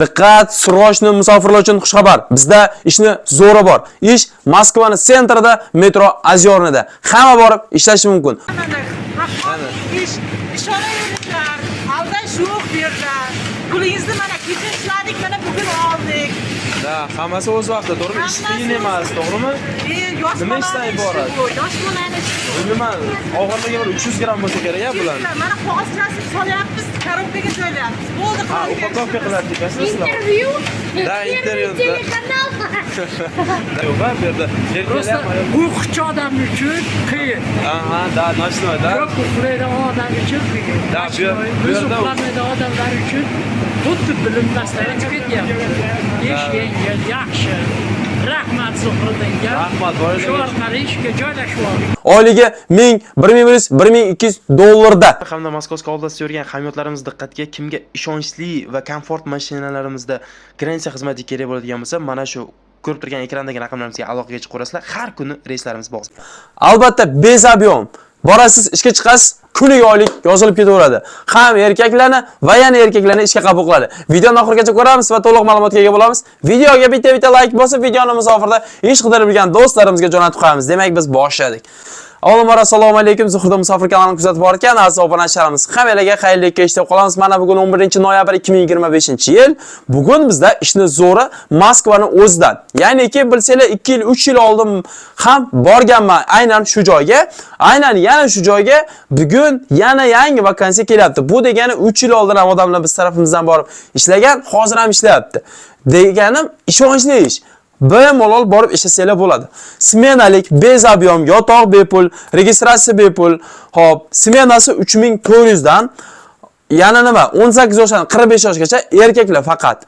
Diqqat, срочно musofirlar uchun xushxabar. Bizda ishni zo'ri bor. Ish Moskvani центр ida, metro Озёрныйda. Hamma borib ishlashi mumkin. Mana haqqoniy ish, ishonaveringlar, aldash yo'q bu yerda. Pulingizni mana kecha ishladik, mana bugun oldik. Да, hammasi o'z vaqtida, to'g'rimi? Ish qiyin emas, to'g'rimi? Yosh Nima ishdan bolani ishi iborat? bu, yosh bolani ishi bu. Bu nima? Og'irligi bir 300 gramm bo'lsa kerak ya bularni. Mana qog'oz rasm solyapmiz, korobkaga joylayapmiz. Bo'ldi, Ha, qiladigan упаковка ishimiz. qilar ekansizlar sizlar. Интервью? Да, Первый интервью, да. телеканал. Yo'q, bu yerda Просто erkaklar ham uyquchi odam uchun qiyin. Aha, да, ночной, да? Ko'p uxlaydigan odam uchun qiyin. Да, bu Biz yerda- uxlamaydigan odamlar uchun xuddi bilinmasdan chiqib ketyapti. Ish yengil, yaxshi. Rahmat Zuhriddinga. Rahmat, boringizga. Shu orqali ishga joylashib oldik. Oyligi 1000, 1100, 1200 dollarda. Hamda Московский область da yurgan hamyurtlarimiz diqqatiga, kimga ishonchli va komfort mashinalarimizda граница xizmati kerak bo'ladigan bo'lsa, mana shu ko'rib turgan ekrandagi raqamlarimizga aloqaga chiqib ko'rasizlar. Har kuni reyslarimiz bor. Albatta, без объем. Borasiz, ishga chiqasiz, kuniga oylik yozilib ketaveradi. Ham erkaklarni va yana erkaklarni ishga qabul qiladi. Videoni oxirigacha ko'ramiz va to'liq ma'lumotga ega bo'lamiz. Videoga bitta-bitta like bosib, videoni musofirda ish qidirib yurgan do'stlarimizga jo'natib qo'yamiz. Demak, biz boshladik. Avvalambor, assalomu alaykum. Zuhriddin Musofir kanalini kuzatib borgan aziz obunachilarimiz, hammalarga xayrli kech deb qolamiz. Mana bugun 11-noyabr 2025-yil. Bugun bizda ishni zo'ri Moskvani o'zidan. Ya'niki bilsanglar, 2 yil, 3 yil oldin ham borganman aynan shu joyga. Aynan yana shu joyga bugun yana yangi vakansiya kelyapti. Bu degani 3 yil oldin ham odamlar biz tarafimizdan borib ishlagan, hozir ham ishlayapti. Deganim, ishonchli ish. Bemalol borib ishlasanglar bo'ladi. Smenalik, без объем, yotoq bepul, registratsiya bepul. Xo'p, smenasi 3400 dan. Yana nima? 18 yoshdan 45 yoshgacha erkaklar faqat.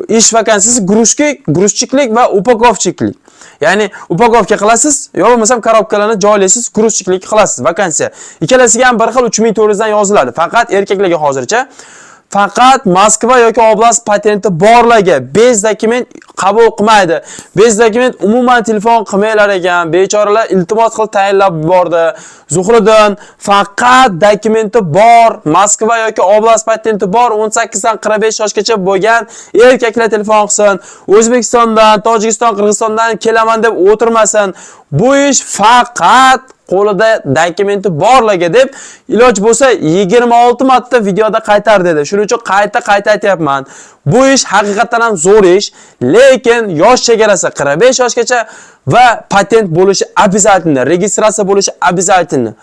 Ish vakansiyasi грузчик, грузчик lik va упаковщик lik. Ya'ni упаковка qilasiz, yo bo'lmasam korobkalarni joylaysiz, грузчик lik qilasiz, vakansiya. Ikkalasiga ham bir xil 3400 dan yoziladi. Faqat erkaklarga hozircha. Faqat Moskva yoki oblast patenti borlarga, без документ qabul qilmaydi. Без документ umuman telefon qilmanglar ekan. Bechoralar iltimos qilib tayinlab bordi. Zuhriddin, faqat dokumenti bor, Moskva yoki oblast patenti bor 18 dan 45 yoshgacha bo'lgan erkaklar telefon qilsin. O'zbekistondan, Tojikiston, Qirg'izistondan kelaman deb o'tirmasin. Bu ish faqat qo'lida dokumenti borlarga deb iloj bo'lsa 26 marta videoda qaytar dedi. Shuning uchun qayta-qayta aytyapman. Bu ish haqiqatan ham zo'r ish, lekin yosh chegarasi 45 yoshgacha va patent bo'lishi обязательно, registratsiya bo'lishi обязательно.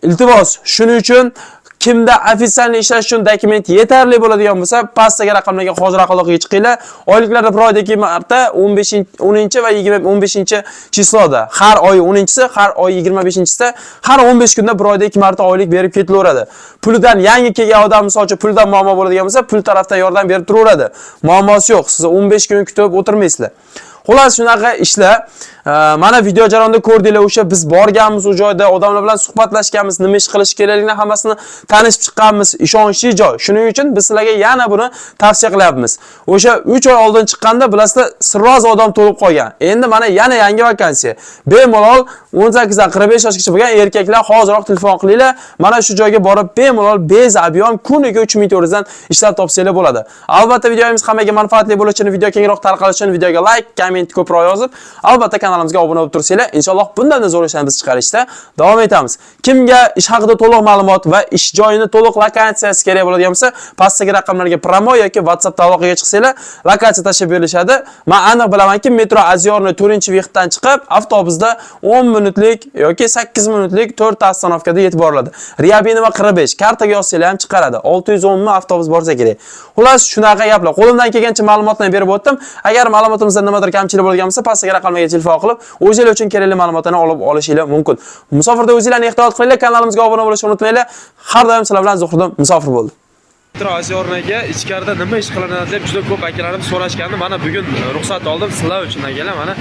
Iltimos, shuning uchun kimda официальный ishlash uchun dokument yetarli bo'ladigan bo'lsa, pastdagi raqamlarga hoziroq aloqaga chiqinglar. Oyliklarda bir oyda ikki marta, 15, 10 va 20, 15 число da, har oy 10-chisi, har oy 25-chisida, har 15 kunda bir oyda ikki marta oylik berib ketilaveradi. Pulidan yangi kelgan odam, misol uchun, puldan muammo bo'ladigan bo'lsa, pul tarafdan yordam berib turaveradi. Muammosi yo'q. Siz 15 kun kutib o'tirmaysizlar. Xullas, shunaqa ishlar. Mana video jarayonida ko'rdinglar, o'sha biz borganmiz u joyda, odamlar bilan suhbatlashganmiz, nima ish qilish kerakligini hammasini tanishib chiqqanmiz. Ishonchli joy. Shuning uchun biz sizlarga yana buni tavsiya qilyapmiz. O'sha 3 oy oldin chiqqanda, bilasizlar, сразу odam to'lib qolgan. Endi mana yana yangi vakansiya. Bemalol 18 dan 45 yoshgacha bo'lgan erkaklar hoziroq telefon qilinglar. Mana shu joyga borib bemalol без объем kuniga 3400 dan ishlab topsanglar bo'ladi. Albatta, videomiz hammaga manfaatli bo'lishi uchun, video kengroq tarqalishi uchun videoga like, komment ko'proq yozib, albatta kanalimizga obuna bo'lib tursanglar, inshaalloh bundan da zo'r ishlarni biz chiqarishda davom etamiz. Kimga ish haqida to'liq ma'lumot va ish joyini to'liq lokatsiyasi kerak bo'ladigan bo'lsa, pastdagi raqamlarga прямой yoki WhatsAppda aloqaga chiqsanglar, lokatsiya tashlab berilishadi. Men aniq bilamanki, metro Озёрный 4-выход dan chiqib, avtobusda 10 minutlik yoki 8 minutlik 4 ta остановка da yetib boriladi. Ryabinova 45 kartaga yozsanglar ham chiqaradi. 610 mi avtobus borsa kerak. Xullas, shunaqa gaplar. Qo'limdan kelgancha ma'lumotni berib o'tdim. Agar ma'lumotimizda nimadir kamchilik bo'lgan bo'lsa, pastdagi raqamlarga telefon qilib, o'zinglar uchun kerakli ma'lumotlarni olib olishinglar mumkin. Musofirda o'zinglarni ehtiyot qilinglar, kanalimizga obuna bo'lishni unutmanglar. Har doim sizlar bilan Zuhriddin Musofir bo'ldi. Metro Озёрный ga ichkarida nima ish qilinadi deb juda ko'p akalarimiz so'rashgandi. Mana bugun ruxsat oldim sizlar uchun, akalar. Mana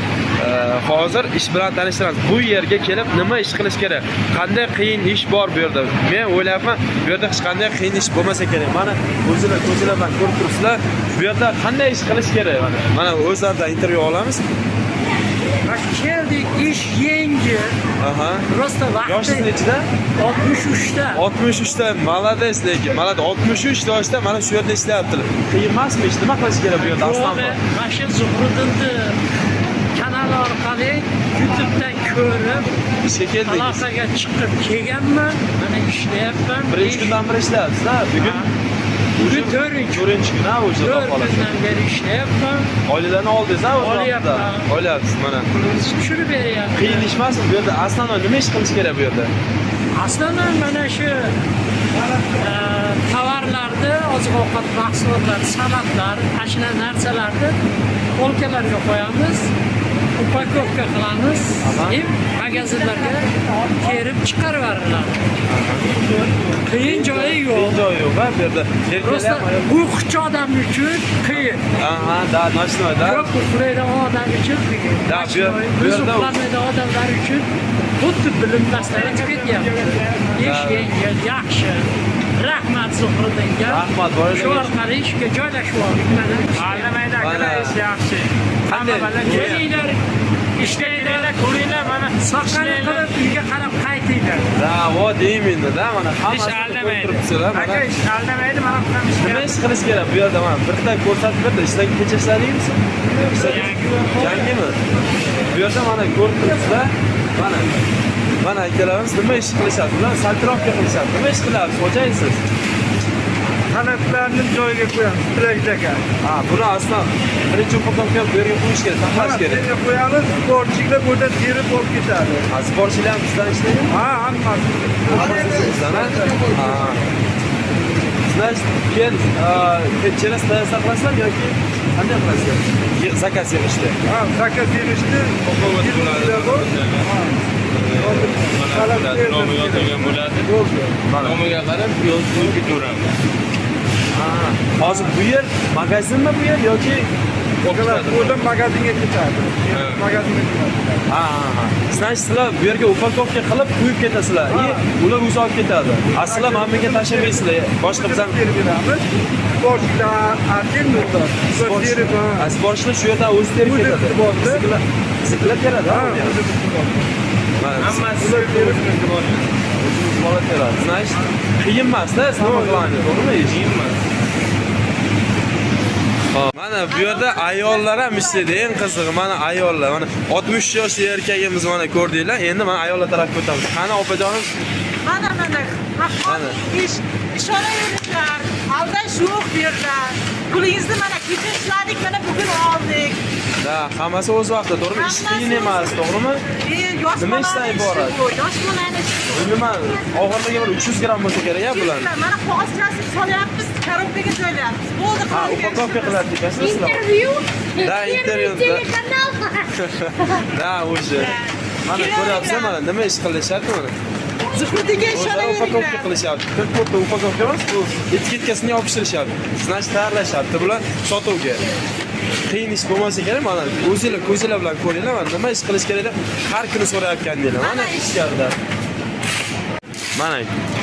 hozir ish bilan tanishtiramiz. Bu yerga kelib nima ish qilish kerak? Qanday qiyin ish bor bu yerda? Men o'ylayapman, bu yerda hech qanday qiyin ish bo'lmasa kerak. Mana o'zinglar ko'zinglar bilan ko'rib turibsizlar. Bu yerda qanday ish qilish kerak mana. Mana o'zlaridan intervyu olamiz. Вообще Keldik, ish yengil. Aha. Просто Yoshingiz vaqti nechida? 63 da. 63 da, молодец lekin. Молодец. 63 yoshda mana shu yerda ishlayaptilar. Qiyin emasmi ish? Nima qilish kerak bu yerda aslan? Yo'q, mana shu Zuhriddinni kanali orqali YouTube'dan ko'rib Ishga keldingiz. aloqaga chiqib kelganman. Mana ishlayapman. Birinchi kundan beri ishlayapsiz-a? Bugun Bugun to'rtinchi. 4-kun, ha, o'sha 4 xolos. kundan beri ishlayapman. Oilalarni oldingiz, ha, o'sha Olyapman. vaqtda? Olyapsiz mana. Pulimizni tushirib beryapti. Qiyin ish emasmi bu yerda? Aslan nima ish qilish kerak bu yerda? Aslida mana shu tovarlarni, oziq-ovqat mahsulotlari, salatlar, ana shunaqa narsalarni polkalarga qo'yamiz, упаковка qilamiz, hem magazinlarga terib chiqarib yuboriladi. Qiyin joyi Qiyin yo'q. joyi yo'q, ha, bu yerda. Erkaklar Просто ham ayol- uyquchi odam uchun qiyin. Aha, да, ночной, да? Ko'p uxlaydigan odam uchun qiyin. Да, bu Biz yerda- uxlamaydigan odamlar uchun xuddi bilinmasdan o'tib ketyapti. Ish yengil, yaxshi. Rahmat Zuhriddinga. Rahmat, boringlar. Shu orqali ishga joylashib oldik mana. Aldamaydi akalar, Mana. ish yaxshi. Qanday? Hamma bola Kelinglar, ishlaydilar, ko'ringlar mana. Soqqani qilib uyga qarab qaytinglar. Да, вот именно, да, mana Ish hammasini ko'rib aldamaydi. turibsizlar, mana. Aka, ish aldamaydi, mana bunaqa ish. Nima ish qilish kerak bu yerda mana bitta ko'rsatib berdi. Ishlarga kecha ishladingizmi? Yangimi? Bu yerda mana ko'rib turibsizlar. Mana mana akalarimiz nima ish qilishadi? Ular сортировка qilishadi. Nima ish qilyapsiz, xo'jayin siz? Talablarni joyiga qo'yamiz, tilakdaka. Ha, buni aslan birinchi упаковка bu yerga qo'yish kerak, saqlash kerak. Yerga qo'yamiz, сборщик lar bu yerdan terib olib ketadi. Ha, сборщик lar ham bizdan ishlaydimi? Ha, hammasi. Hammasi sizdan, ha? Ha. Значит, keyin через saqlasizlar yoki qanday qilasizlar? Заказ yig'ishda. Ha, заказ berishdi. Bor. Talab Nomi yozilgan bo'ladi. Mana. Nomiga qarab yozib ketaveramiz. Ha, hozir bu yer magazinmi bu yer yoki Bu yerdan magazinga ketadi. Magazinga ketadi. Ha. Значит, sizlar bu yerga упаковка qilib qo'yib ketasizlar. И ular o'zi olib ketadi. A sizlar mana bunga tashlamaysizlar. Boshqa bizdan terib beramiz. Сборщик lar отдельно ular. Ular terib, ha. Ha, сборщик lar shu yerdan o'zi terib O'zi ketadi. bitib oldi. Biznikilar teradi. Ha, o'zi bitib oldi. Mana Hammasi Ular terib o'zimiz bola teradi. Значит, qiyin emas-da, самое главное, to'g'rimi ish? qiyin emas. Mana bu yerda ayollar ham ishlaydi. Eng qizig'i mana ayollar. Mana 63 yoshli erkagimiz mana ko'rdinglar. Endi mana ayollar tarafga o'tamiz. Qani opajonim? Mana mana Mana. ish ishonaveringlar. Aldash yo'q bu yerda. Pulingizni mana kecha ishladik, mana bugun oldik. Да, hammasi o'z vaqtida, to'g'rimi? Ish Hammasi qiyin emas, o'z- to'g'rimi? Yosh Nima ishdan bolani ishi iborat? bu, yosh bolani ishi bu. Bilmayman, og'irligi bir 300 gramm bo'lsa kerak ya bularni. Mana qog'oz chasib solyapmiz, коробка ga joylayapmiz. Bo'ldi, Ha, qiladigan упаковка ishimiz. qiladi ekansizlar sizlar. Интервью? Да, Первый интервью, да. телеканал. Да, уже. Mana ko'ryapsizlar, mana nima ish qilishyapti mana. Zuhriddinga O'zlari упаковка ishonaveringlar. qilishyapti. To'rtta упаковка emas, bu etiketkasini yopishtirishyapti. Значит, tayyorlashyapti bular sotuvga. Qiyin ish bo'lmasa kerak, mana o'zinglar ko'zinglar bilan ko'ringlar, mana nima ish qilish kerak deb har kuni so'rayotgandinglar. Mana ichkarida. Mana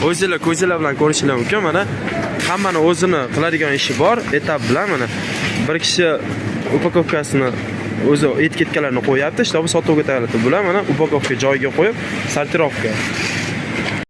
o'zinglar ko'zinglar bilan ko'rishinglar mumkin, mana hammani o'zini qiladigan ishi bor, этап bilan mana bir kishi упаковка sini o'zi etiketkalarni qo'yapti, чтобы sotuvga tayyorladi. Bular mana упаковка joyiga qo'yib, сортировка.